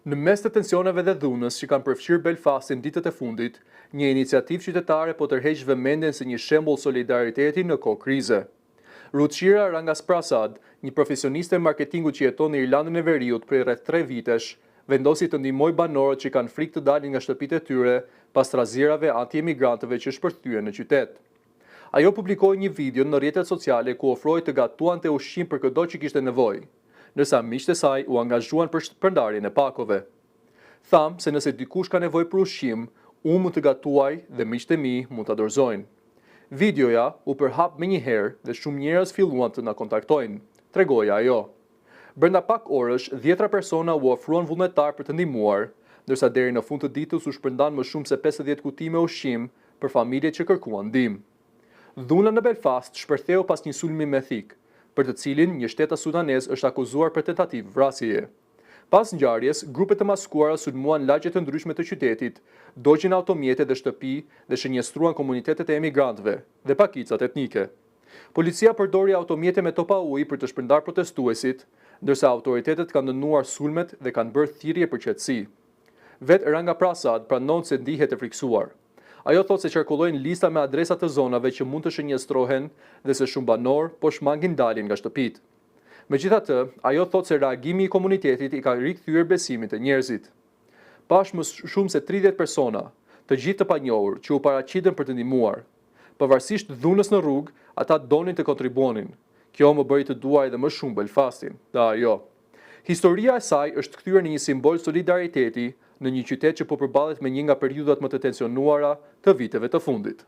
Në mes të tensioneve dhe dhunës që kanë përfshirë Belfastin ditët e fundit, një iniciativë qytetare po tërheq vëmendjen si një shembull solidariteti në kohë krize. Ruchira Rangaprasad, një profesioniste e marketingut që jeton në Irlandën e Veriut prej rreth 3 vitesh, vendosi të ndihmojë banorët që kanë frikë të dalin nga shtëpitë e tyre pas trazirave anti-emigrantëve që shpërthyen në qytet. Ajo publikoi një video në rrjetet sociale ku ofroi të gatuante ushqim për këdo që kishte nevojë, ndërsa miqtë e saj u angazhuan për shpërndarjen e pakove. Thamë se nëse dikush ka nevojë për ushqim, unë mund të gatuaj dhe miqtë e mi mund ta dorëzojnë. Videoja u përhap menjëherë dhe shumë njerëz filluan të na kontaktojnë, tregoi ajo. Brenda pak orësh, dhjetra persona u ofruan vullnetar për të ndihmuar, ndërsa deri në fund të ditës u shpërndan më shumë se 50 kuti me ushqim për familjet që kërkuan ndihmë. Dhuna në Belfast shpërtheu pas një sulmi me thikë, për të cilin një shtetas sudanez është akuzuar për tentativë vrasjeje. Pas ngjarjes, grupe të maskuara sulmuan lagje të ndryshme të qytetit, dogjën automjete dhe shtëpi dhe shënjestruan komunitetet e emigrantëve dhe pakicat etnike. Policia përdori automjete me topa uji për të shpërndarë protestuesit, ndërsa autoritetet kanë dënuar sulmet dhe kanë bërë thirrje për qetësi. Vetë Rangaprasad pranon se ndihet e frikësuar. Ajo thotë se qarkullojnë lista me adresa të zonave që mund të shënjestrohen dhe se shumë banorë po shmangin daljen nga shtëpitë. Megjithatë, ajo thotë se reagimi i komunitetit i ka rikthyer besimin te njerëzit. Pashë më shumë se 30 persona, të gjithë të panjohur, që u paraqitën për të ndihmuar. Pavarësisht dhunës në rrugë, ata donin të kontribuonin. Kjo më bëri të dua edhe më shumë Belfastin, tha ajo. Historia e saj është kthyer në një simbol solidariteti në një qytet që po përballet me një nga periudhat më të tensionuara të viteve të fundit.